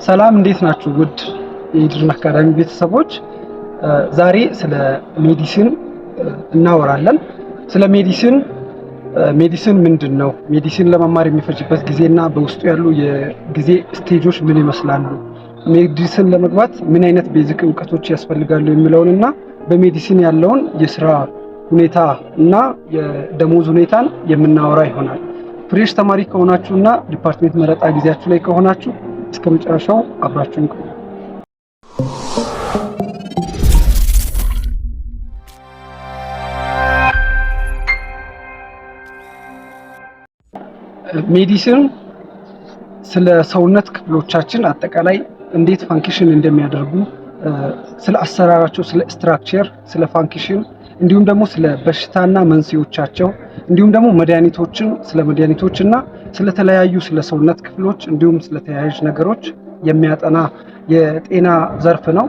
ሰላም፣ እንዴት ናችሁ? ውድ የኢድሪን አካዳሚ ቤተሰቦች፣ ዛሬ ስለ medicine እናወራለን። ስለ medicine፣ medicine ምንድን ነው? Medicine ለመማር የሚፈጅበት ጊዜና በውስጡ ያሉ የጊዜ stage ኦች ምን ይመስላሉ? Medicine ለመግባት ምን አይነት basic እውቀቶች ያስፈልጋሉ የሚለውን እና በ medicine ያለውን የስራ ሁኔታ እና የደሞዝ ሁኔታን የምናወራ ይሆናል። Fresh ተማሪ ከሆናችሁ እና department መረጣ ጊዜያችሁ ላይ ከሆናችሁ እስከ መጨረሻው አብራችሁን ቆዩ። Medicine ስለ ሰውነት ክፍሎቻችን አጠቃላይ እንዴት function እንደሚያደርጉ፣ ስለ አሰራራቸው፣ ስለ structure፣ ስለ function፣ እንዲሁም ደግሞ ስለ በሽታና መንስኤዎቻቸው፣ እንዲሁም ደግሞ መድኃኒቶችን ስለ መድኃኒቶች እና ስለተለያዩ ስለ ሰውነት ክፍሎች እንዲሁም ስለ ተያያዥ ነገሮች የሚያጠና የጤና ዘርፍ ነው።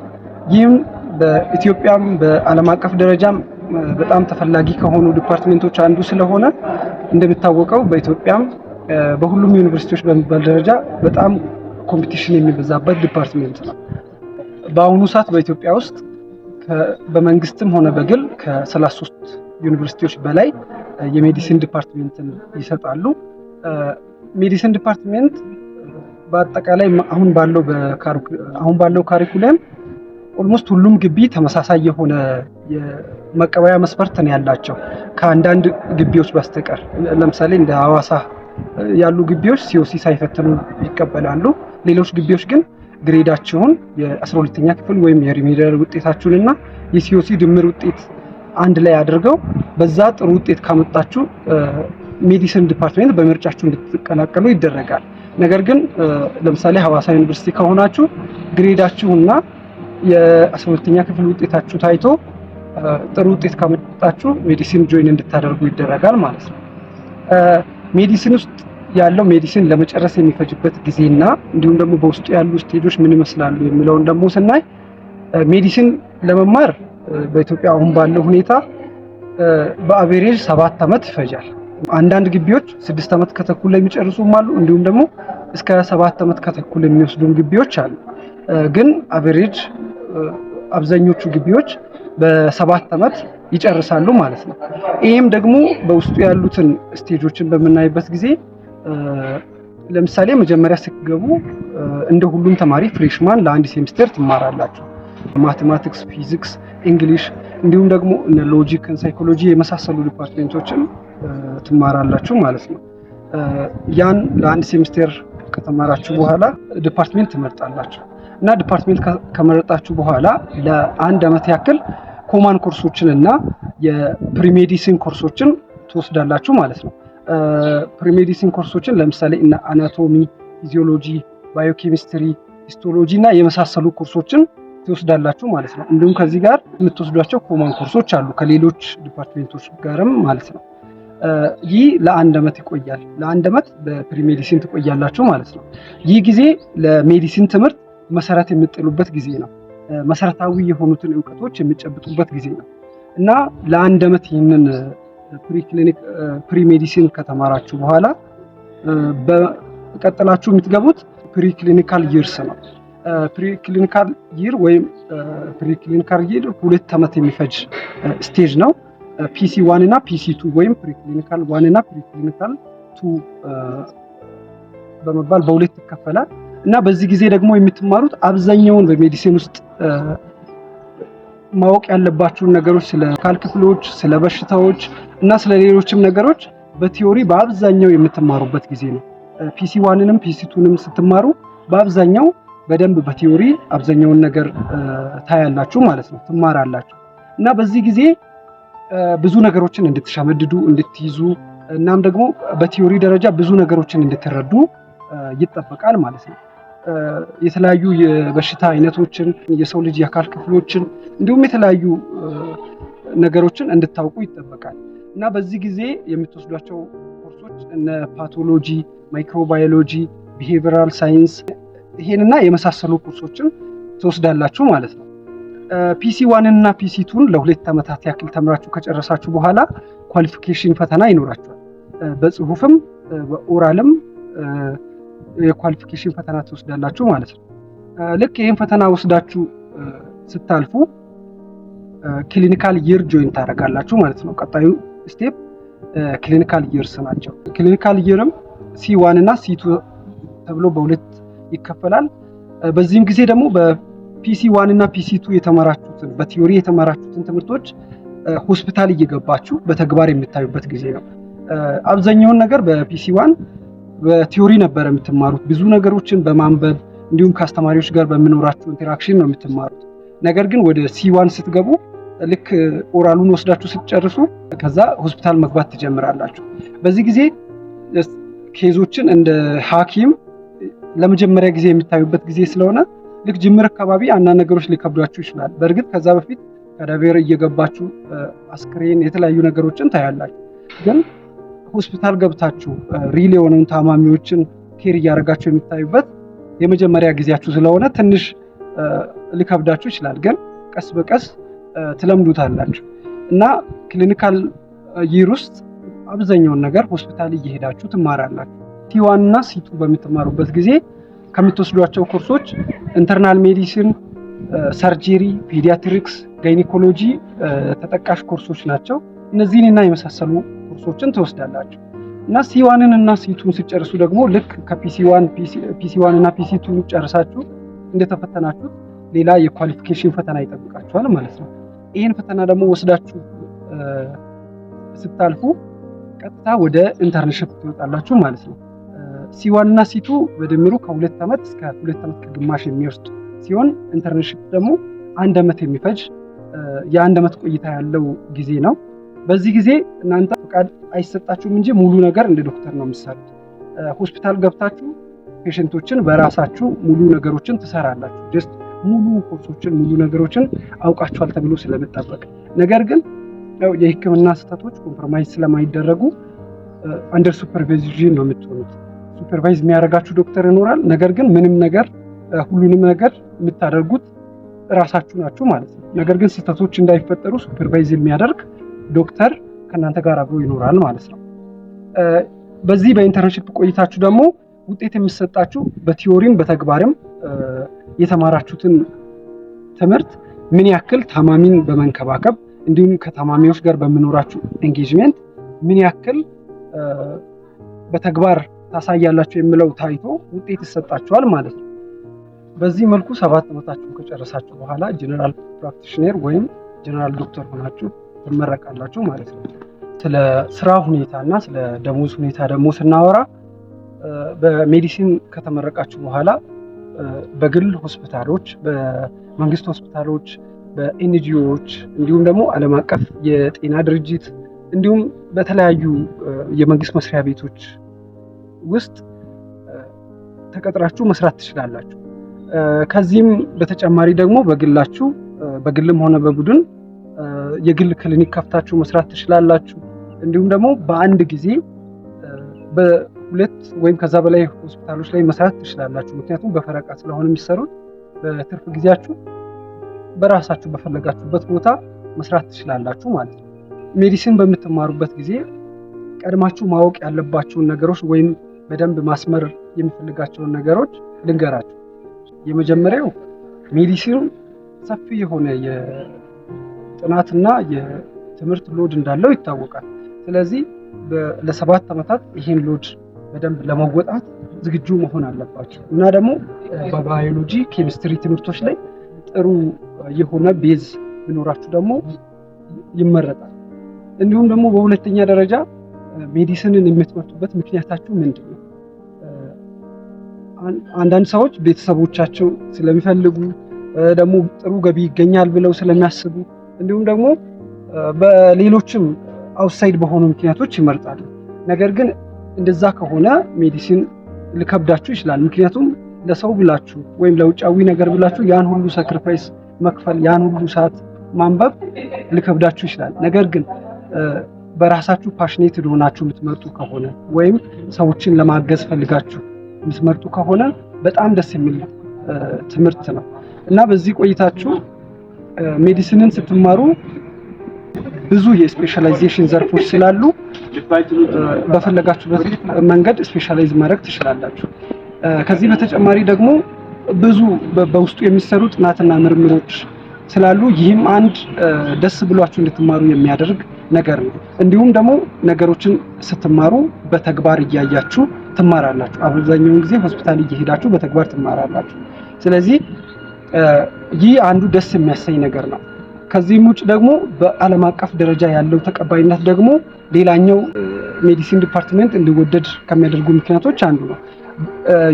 ይህም በኢትዮጵያም በዓለም አቀፍ ደረጃም በጣም ተፈላጊ ከሆኑ department ኦች አንዱ ስለሆነ፣ እንደሚታወቀው በኢትዮጵያም በሁሉም ዩኒቨርሲቲዎች በሚባል ደረጃ በጣም competition የሚበዛበት department ነው። በአሁኑ ሰዓት በኢትዮጵያ ውስጥ በመንግስትም ሆነ በግል ከ33 ዩኒቨርሲቲዎች በላይ የ medicine department ን ይሰጣሉ። Medicine department በአጠቃላይ አሁን ባለው curriculum almost ሁሉም ግቢ ተመሳሳይ የሆነ የመቀበያ መስፈርት ነው ያላቸው ከአንዳንድ ግቢዎች በስተቀር። ለምሳሌ እንደ ሐዋሳ ያሉ ግቢዎች COC ሳይፈትኑ ይቀበላሉ። ሌሎች ግቢዎች ግን grade ኣችሁን፣ የ12ኛ ክፍል ወይም የ remedial ውጤታችሁን እና የ COC ድምር ውጤት አንድ ላይ አድርገው በዛ ጥሩ ውጤት ካመጣችሁ medicine department በምርጫችሁ እንድትቀላቀሉ ይደረጋል። ነገር ግን ለምሳሌ ሐዋሳ ዩኒቨርሲቲ ከሆናችሁ grade ኣችሁና የ12ኛ ክፍል ውጤታችሁ ታይቶ ጥሩ ውጤት ካመጣችሁ medicine join እንድታደርጉ ይደረጋል ማለት ነው። Medicine ውስጥ ያለው medicine ለመጨረስ የሚፈጅበት ጊዜና እንዲሁም ደግሞ በውስጡ ያሉ stage ኦች ምን ይመስላሉ የሚለውን ደግሞ ስናይ፣ medicine ለመማር በኢትዮጵያ አሁን ባለው ሁኔታ በ average 7 ዓመት ይፈጃል። አንዳንድ ግቢዎች 6 ዓመት ከተኩል ላይ የሚጨርሱም አሉ። እንዲሁም ደግሞ እስከ 7 ዓመት ከተኩል የሚወስዱም ግቢዎች አሉ። ግን average አብዛኞቹ ግቢዎች በ7 ዓመት ይጨርሳሉ ማለት ነው። ይህም ደግሞ በውስጡ ያሉትን stage ኦችን በምናይበት ጊዜ፣ ለምሳሌ መጀመሪያ ስትገቡ እንደ ሁሉም ተማሪ freshman ለአንድ ሴሚስተር ትማራላችሁ። Mathematics፣ physics፣ English፣ እንዲሁም ደግሞ እነ logic፣ psychology የመሳሰሉ department ኦችን ትማራላችሁ ማለት ነው። ያን ለአንድ ሴሚስተር ከተማራችሁ በኋላ department ትመርጣላችሁ እና department ከመረጣችሁ በኋላ ለአንድ ዓመት ያክል common course ኦችን እና የ premedicine course ኦችን ትወስዳላችሁ ማለት ነው። Premedicine course ኦችን ለምሳሌ እነ anatomy፣ physiology፣ biochemistry፣ histology እና የመሳሰሉ ኮርሶችን ትወስዳላችሁ ማለት ነው። እንዲሁም ከዚህ ጋር የምትወስዷቸው common course ኦች አሉ ከሌሎች department ኦች ጋርም ማለት ነው። ይህ ለአንድ ዓመት ይቆያል። ለአንድ ዓመት በ premedicine ትቆያላችሁ ማለት ነው። ይህ ጊዜ ለ medicine ትምህርት መሰረት የምትጥሉበት ጊዜ ነው። መሰረታዊ የሆኑትን እውቀቶች የምትጨብጡበት ጊዜ ነው እና ለአንድ ዓመት ይህንን preclinic premedicine ከተማራችሁ በኋላ በቀጥላችሁ የምትገቡት preclinical years ነው። Preclinical year ወይም preclinical year 2 ዓመት የሚፈጅ stage ነው። PC 1 እና PC 2 ወይም preclinical 1 እና preclinical 2 በመባል በሁለት ይከፈላል እና በዚህ ጊዜ ደግሞ የምትማሩት አብዛኛውን በ medicine ውስጥ ማወቅ ያለባችሁን ነገሮች፣ ስለ አካል ክፍሎች፣ ስለ በሽታዎች እና ስለ ሌሎችም ነገሮች በ theory በአብዛኛው የምትማሩበት ጊዜ ነው። PC 1 ንም PC 2 ንም ስትማሩ በአብዛኛው በደንብ በ theory አብዛኛውን ነገር ታያላችሁ ማለት ነው፣ ትማራላችሁ እና በዚህ ጊዜ ብዙ ነገሮችን እንድትሸመድዱ፣ እንድትይዙ፣ እናም ደግሞ በ theory ደረጃ ብዙ ነገሮችን እንድትረዱ ይጠበቃል ማለት ነው። የተለያዩ የበሽታ አይነቶችን፣ የሰው ልጅ የአካል ክፍሎችን፣ እንዲሁም የተለያዩ ነገሮችን እንድታውቁ ይጠበቃል እና በዚህ ጊዜ የምትወስዷቸው ኮርሶች እነ pathology፣ microbiology፣ behavioral science ይሄንና የመሳሰሉ ኮርሶችን ትወስዳላችሁ ማለት ነው። PC 1 እና PC 2 ን ለ2 ዓመታት ያክል ተምራችሁ ከጨረሳችሁ በኋላ qualification ፈተና ይኖራችኋል። በጽሁፍም በ oral ም የ qualification ፈተና ትወስዳላችሁ ማለት ነው። ልክ ይህን ፈተና ወስዳችሁ ስታልፉ clinical year join ታደርጋላችሁ ማለት ነው። ቀጣዩ step clinical years ናቸው። Clinical year ም C1 እና C2 ተብሎ በሁለት ይከፈላል። በዚህም ጊዜ ደግሞ በ PC1 እና PC2 የተማራችሁትን፣ በ theory የተማራችሁትን ትምህርቶች ሆስፒታል እየገባችሁ በተግባር የምታዩበት ጊዜ ነው። አብዛኛውን ነገር በ PC1 በ theory ነበር የምትማሩት። ብዙ ነገሮችን በማንበብ እንዲሁም ከአስተማሪዎች ጋር በሚኖራችሁ interaction ነው የምትማሩት። ነገር ግን ወደ C1 ስትገቡ፣ ልክ oral ኡን ወስዳችሁ ስትጨርሱ ከዛ ሆስፒታል መግባት ትጀምራላችሁ። በዚህ ጊዜ case ኦችን እንደ ሐኪም ለመጀመሪያ ጊዜ የምታዩበት ጊዜ ስለሆነ ልክ ጅምር አካባቢ አንዳንድ ነገሮች ሊከብዷችሁ ይችላል። በእርግጥ ከዛ በፊት cadaver እየገባችሁ አስክሬን፣ የተለያዩ ነገሮችን ታያላችሁ። ግን ሆስፒታል ገብታችሁ real የሆነውን ታማሚዎችን care እያደረጋችሁ የምታዩበት የመጀመሪያ ጊዜያችሁ ስለሆነ ትንሽ ሊከብዳችሁ ይችላል። ግን ቀስ በቀስ ትለምዱታላችሁ እና clinical year ውስጥ አብዛኛውን ነገር ሆስፒታል እየሄዳችሁ ትማራላችሁ። C1 እና C2 በምትማሩበት ጊዜ ከምትወስዷቸው ኮርሶች internal medicine፣ surgery፣ pediatrics፣ gynecology ተጠቃሽ ኮርሶች ናቸው። እነዚህን እና የመሳሰሉ ኮርሶችን ትወስዳላችሁ እና C1 ን እና C2 ን ስትጨርሱ ደግሞ ልክ ከ PC1 እና PC2 ጨርሳችሁ እንደተፈተናችሁት ሌላ የ qualification ፈተና ይጠብቃችኋል ማለት ነው። ይህን ፈተና ደግሞ ወስዳችሁ ስታልፉ ቀጥታ ወደ internship ትወጣላችሁ ማለት ነው። C1 እና C2 በድምሩ ከ2 ዓመት እስከ 2 ዓመት ከግማሽ የሚወስድ ሲሆን internship ደግሞ አንድ ዓመት የሚፈጅ፣ የ1 ዓመት ቆይታ ያለው ጊዜ ነው። በዚህ ጊዜ እናንተ ፈቃድ አይሰጣችሁም እንጂ ሙሉ ነገር እንደ ዶክተር ነው የምትሰሩት። ሆስፒታል ገብታችሁ patient ኦችን በራሳችሁ ሙሉ ነገሮችን ትሰራላችሁ። Just ሙሉ ኮርሶችን፣ ሙሉ ነገሮችን አውቃችኋል ተብሎ ስለሚጠበቅ፣ ነገር ግን ያው የሕክምና ስህተቶች compromise ስለማይደረጉ under supervision ነው የምትሆኑት። Supervise የሚያደርጋችሁ ዶክተር ይኖራል። ነገር ግን ምንም ነገር፣ ሁሉንም ነገር የምታደርጉት እራሳችሁ ናችሁ ማለት ነው። ነገር ግን ስህተቶች እንዳይፈጠሩ supervise የሚያደርግ ዶክተር ከእናንተ ጋር አብሮ ይኖራል ማለት ነው። በዚህ በ internship ቆይታችሁ ደግሞ ውጤት የሚሰጣችሁ በ theory ም በተግባርም የተማራችሁትን ትምህርት ምን ያክል ታማሚን በመንከባከብ እንዲሁም ከታማሚዎች ጋር በሚኖራችሁ engagement ምን ያክል በተግባር ታሳያላችሁ የሚለው ታይቶ ውጤት ይሰጣችኋል ማለት ነው። በዚህ መልኩ 7 ዓመታችሁን ከጨረሳችሁ በኋላ general practitioner ወይም general doctor ሆናችሁ ትመረቃላችሁ ማለት ነው። ስለ ስራ ሁኔታ እና ስለ ደሞዝ ሁኔታ ደግሞ ስናወራ በ medicine ከተመረቃችሁ በኋላ በግል ሆስፒታሎች፣ በመንግስት ሆስፒታሎች፣ በ NGO ዎች እንዲሁም ደግሞ ዓለም አቀፍ የጤና ድርጅት እንዲሁም በተለያዩ የመንግስት መስሪያ ቤቶች ውስጥ ተቀጥራችሁ መስራት ትችላላችሁ። ከዚህም በተጨማሪ ደግሞ በግላችሁ፣ በግልም ሆነ በቡድን የግል ክሊኒክ ከፍታችሁ መስራት ትችላላችሁ። እንዲሁም ደግሞ በአንድ ጊዜ በሁለት ወይም ከዛ በላይ ሆስፒታሎች ላይ መስራት ትችላላችሁ። ምክንያቱም በፈረቃ ስለሆነ የሚሰሩት በትርፍ ጊዜያችሁ በራሳችሁ በፈለጋችሁበት ቦታ መስራት ትችላላችሁ ማለት ነው። Medicine በምትማሩበት ጊዜ ቀድማችሁ ማወቅ ያለባችሁን ነገሮች ወይም በደንብ ማስመር የምፈልጋቸውን ነገሮች ልንገራችሁ። የመጀመሪያው medicine ሰፊ የሆነ የጥናትና የትምህርት load እንዳለው ይታወቃል። ስለዚህ ለ7 ዓመታት ይሄን load በደንብ ለመወጣት ዝግጁ መሆን አለባችሁ እና ደግሞ በባዮሎጂ፣ ኬሚስትሪ ትምህርቶች ላይ ጥሩ የሆነ base ቢኖራችሁ ደግሞ ይመረጣል። እንዲሁም ደግሞ በሁለተኛ ደረጃ medicine ን የምትመርጡበት ምክንያታችሁ ምንድን ነው? አንዳንድ ሰዎች ቤተሰቦቻቸው ስለሚፈልጉ፣ ደግሞ ጥሩ ገቢ ይገኛል ብለው ስለሚያስቡ፣ እንዲሁም ደግሞ በሌሎችም outside በሆኑ ምክንያቶች ይመርጣሉ። ነገር ግን እንደዛ ከሆነ medicine ሊከብዳችሁ ይችላል። ምክንያቱም ለሰው ብላችሁ ወይም ለውጫዊ ነገር ብላችሁ ያን ሁሉ sacrifice መክፈል፣ ያን ሁሉ ሰዓት ማንበብ ሊከብዳችሁ ይችላል። ነገር ግን በራሳችሁ passionate ሆናችሁ የምትመርጡ ከሆነ ወይም ሰዎችን ለማገዝ ፈልጋችሁ የምትመርጡ ከሆነ በጣም ደስ የሚል ትምህርት ነው እና በዚህ ቆይታችሁ medicine ን ስትማሩ ብዙ የ specialization ዘርፎች ስላሉ በፈለጋችሁበት መንገድ specialize ማድረግ ትችላላችሁ። ከዚህ በተጨማሪ ደግሞ ብዙ በውስጡ የሚሰሩ ጥናትና ምርምሮች ስላሉ ይህም አንድ ደስ ብሏችሁ እንድትማሩ የሚያደርግ ነገር ነው። እንዲሁም ደግሞ ነገሮችን ስትማሩ በተግባር እያያችሁ ትማራላችሁ። አብዛኛውን ጊዜ ሆስፒታል እየሄዳችሁ በተግባር ትማራላችሁ። ስለዚህ ይህ አንዱ ደስ የሚያሰኝ ነገር ነው። ከዚህም ውጭ ደግሞ በዓለም አቀፍ ደረጃ ያለው ተቀባይነት ደግሞ ሌላኛው medicine department እንዲወደድ ከሚያደርጉ ምክንያቶች አንዱ ነው።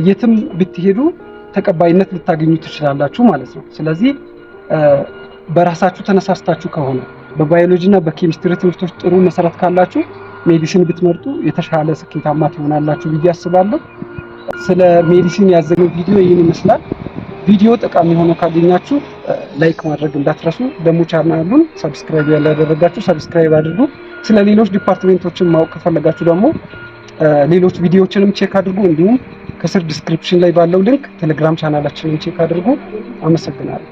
የትም ብትሄዱ ተቀባይነት ልታገኙ ትችላላችሁ ማለት ነው። ስለዚህ በራሳችሁ ተነሳስታችሁ ከሆነ፣ በባዮሎጂ እና በኬሚስትሪ ትምህርቶች ጥሩ መሰረት ካላችሁ medicine ብትመርጡ የተሻለ ስኬታማ ትሆናላችሁ ብዬ አስባለሁ። ስለ medicine ያዘጋጀነው ቪዲዮ ይህን ይመስላል። ቪዲዮ ጠቃሚ ሆኖ ካገኛችሁ like ማድረግ እንዳትረሱ። ደግሞ ቻናሉን subscribe ያላደረጋችሁ subscribe አድርጉ። ስለ ሌሎች department ኦችን ማወቅ ከፈለጋችሁ ደግሞ ሌሎች ቪዲዮዎችንም check አድርጉ። እንዲሁም ከስር description ላይ ባለው link ቴሌግራም ቻናላችንን check አድርጉ። አመሰግናለሁ።